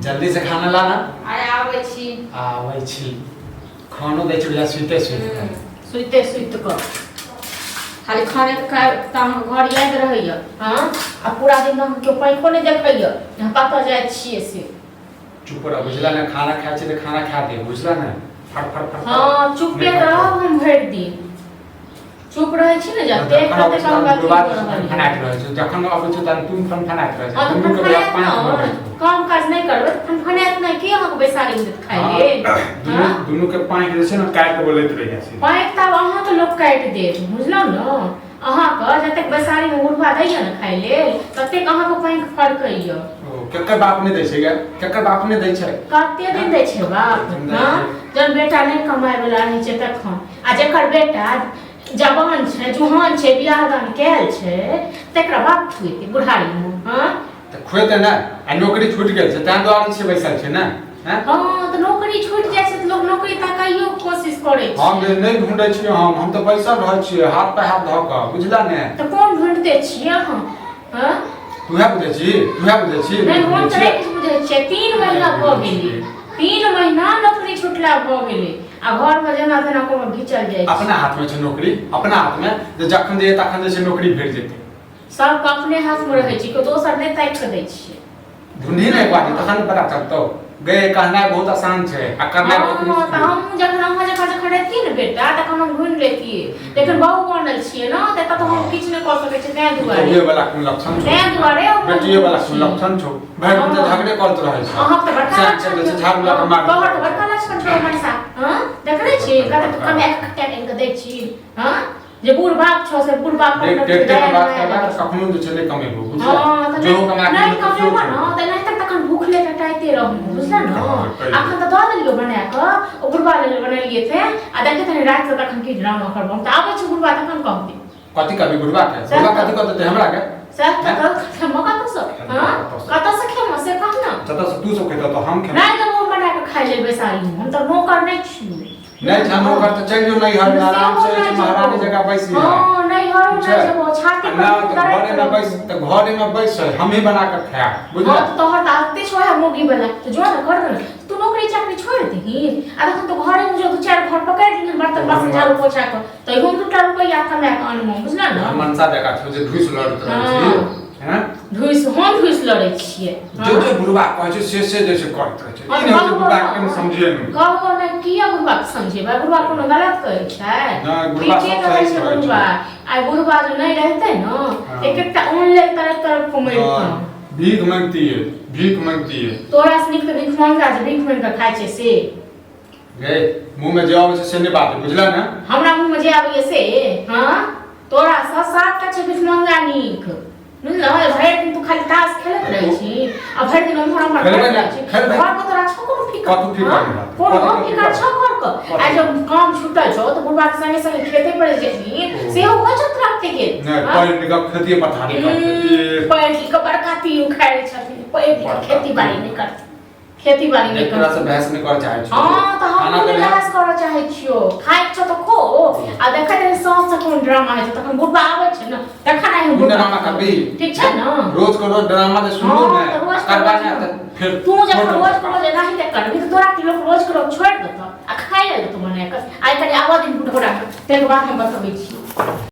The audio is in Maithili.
जल्दी से खाना लाना। अरे आबै छी। आबै छी, खानो दै छै बुझा सुइते सुइत कऽ। सुइते सुइत कऽ खाली खाने खाय तऽ अहाँके घर याद रहैया। हँ, आ पूरा दिन अहाँ केओ पाँखो नहि देखैया जे हम कतऽ जाइ छियै से। चुप रह, बुझला ने? खाना खाइ छै तऽ खाना खा दे, बुझला ने? फट फट फट। हँ, चुपे तऽ रहब हम भरि दिन। चुप रहै छी ने जते जखन अबै तते छै कम तहन अथी बुढ़बा भऽ रहल यऽ। फनफनाइत रहै छै, जखन अबै छै तहन तुम फनफनाइत रहै हँ छै। तऽ दुनू के बड़ा फनफनायत पाँच भऽ ने गेल छौ। काम काज नहि करबै तऽ फनफनायत नहि के अहाँके बैसारी मे देत खाय लेल? दुनू हँ? दुनू के पाँच जे छै ने काटि के बोलैत रहै छै। पाँच तऽ आब अहाँके लोक काटि देत, बुझलहुँ ने? अहाँके जतेक बैसारी मे बुढ़वा दैया ने खाय लेल ततेक अहाँके पाँखि फड़कैया। ओ केकर बाप नहि दै छै गे? केकर बाप नहि दै छै? कते दिन दै छै बाप? हँ, जहन बेटा नहि कमाय वाला रहै छै तखन, आ जकर बेटा जवान छै, जुहान छै, बियाह दान कयल छै, तकरा बाप खुएतै बुढ़ारी मे? हँ। तऽ खुएतै ने? आ नौकरी छूटि गेल छै ताहि दुआरे छै बैसल छै ने? हैं? हँ, तऽ नौकरी छूटि जाइ छै तऽ लोक नौकरी ताकैयो के कोशिश करै छै। हम जे नहि ढूंढै छियै, हम तऽ बैसल रहै छियै हाथ पे हाथ धऽ कऽ, बुझला ने? तऽ कोन ढूंढते छियै अहाँ? हँ? तूहे बुझै छी, तूहे बुझै छी। नहि, हम तऽ नहि किछु बुझै छियै। 3 महीना भऽ गेलै, 3 महीना नौकरी छुटला भऽ गेलै आ घरमे जेना तेना कोनो घिचल जाइ छै। अपना हाथमे छै नौकरी, अपना हाथमे जे जखन जइयै तखन जे छै नौकरी भेट जेतै। सबके अपने हाथमे रहै छै, केओ दोसर नहि ताकि कऽ दै छियै। ढूंढी ने एक बार, तखन पता चलतौ गे। कहनाइ बहुत आसान छै आ करनाइ बहुत हँ, तऽ मुश्किल। हम जखन अहाँ जकाँ जखन रहितियै ने बेटा तखन हम ढूंढि लेतियै, लेकिन बहु बनल छियै ने तऽ एतऽ तऽ हम किछु नहि कऽ सकै छियै, ताहि दुआरे। बेटिए वाला कोन लक्षण छौ? ताहि दुआरे हम बेटिए वाला कोन लक्षण छौ? भरि दिन तऽ झगड़े करैत रहै छै। अहाँके तऽ बड़का सएह लक्षण चलै छै, छौ। झाड़ू लऽ कऽ मार। तोहर तऽ बड़का लक्षण छौ मनसा। हँ, देखने छी कते तू कमाए कऽ कते आनि कऽ दै छी। हँ, जे बूढ़ बाप छौ से बूढ़ बाप पर देख, लोक टेढ़ टेढ़ दया बात माया करबा लगै तऽ छै। कखनो जे छै नहि कमेबो, बुझला? हँ, तऽ जो कमा नहि के नहि तऽ सेहो कमेबो ने तऽ एनाहिते तखन भूखले टटाइते रहबो, बुझले ने? हँ, कहि। अखन तऽ दऽ देलियौ बना कऽ, ओ बुढ़बा लेल बनेलियै ते आ देखैत रही राति कऽ तखन की ड्रामा करबो। हम तऽ आबै छी बुढ़बा तखन कहबै। कथी कहबी बुढ़बा के? सएह बुढ़बा तऽ। कथी कहतै हमरा के? सएह तऽ खेमो कतऽसँ? हँ, कतऽसँ खेमो से कह ने। जतऽ से तू सब खेतऽ तऽ हम खेबै। नहि तऽ हम बना कऽ खाइ लेबै सारी, हम तऽ नौकर नहि छी। नहि छै नौकर तऽ चलि जो नैहर मे, आराम से जे छै महारानी जकाँ बैसी है। हँ, नैहरो नहि जेबो, छाती पर नहि तऽ दर्द घरे मे बैस, तऽ घरे मे बैस, हमही बना कऽ खायब, बुझल? हँ, तऽ तोहर तऽ आदते छौ है मौगी बला, तऽ जो ने कर ने। तू नौकरी चाकरी छोड़ि दही आ तखन तो घरे मे जो दू चारि घर पकड़ि लिहन बर्तन बासन झाड़ू पोछा कऽ, तऽ इहो मे दूटा रुपैआ कमा कऽ अनबो, बुझल ने? मनसा जकाँ छौ जे घुसि लड़ैत रहै छी। हैं? ढुसि, हम ढुसि लड़ै छियै? जे जे बुढ़बा कहै छै से से जे छै करैत रहै छै। ई नहि होइ छै बुढ़बा के कनि समझिए नहि। कहबो नहि, किया बुढ़बा के समझेबै? बुढ़बा कोनो गलत कहै छै? नहि, बुढ़बा ठीके सब कहै सही छै कहै छै। बुढ़बा। आइ बुढ़बा जे नहि रहतै ने, एक एकटा ऑनलाइन तरफ तरफ कमेतौ। भीख मांगतियै, भीख मांगतियै। तोरा से नीक तऽ भिखमंगा जे भीख मांगि कऽ खाइ छै से। गे, मुँह में जे आबै छै से नहि बाजू, बुझल ने? हमरा मुँह में जे आबैए से। हँ, तोरा सँ सातटा छै भिखमंगा नीक, बुझलह? भरि दिन तू खाली ताश खेलैत रहै छी आ भरि दिन उम्हर उम्हर खेलबै करैत ने, रहै छी। खेलबै। घर के तोरा छौ कोनो फिकर? कथू फिकर हँ? नहि रहतै। कोनो कथू फिकर फिकर? छौ घर के? आ जब काम छूटल छौ तऽ बुढ़बा के संगे संगे खेते पर जेथिन सेहो हो छौ राखते गेल। नहि। हँ? पढ़ि लिख कऽ खेतिए पथारी करतै। पढ़ि लिख कऽ बड़का तीर उखाड़ि छथिन, पढ़ि लिख कऽ खेती बाड़ी नहि करथिन, खेती बाड़ी नहि तोरा से करथिन। बहस नहि करऽ चाहै छियौ। हँ, तऽ हम खाना नहि तऽ बहस करऽ चाहै छियौ। खाइ छौ तऽ खो आ देखैत रही साँझ से कोन ड्रामा होइ छै। तखन बुढ़बा आबै छै ने तखन आइ हम कोन ड्रामा करबी? ठीक छै ने? रोज के रोज ड्रामा जे सुनबो हँ, ने तऽ रोज के करबा रोज ने तऽ फेर तू जखन छोड़ि रोज देबौ। के रोज एनाहिते करबी तऽ तोरा की लोक रोज के रोज छोड़ि देतौ आ खाइ लए देतौ बना कऽ? आइ कनि आबऽ दिन बुढ़ौरा के, ताहिके बाद हम बतबै छी।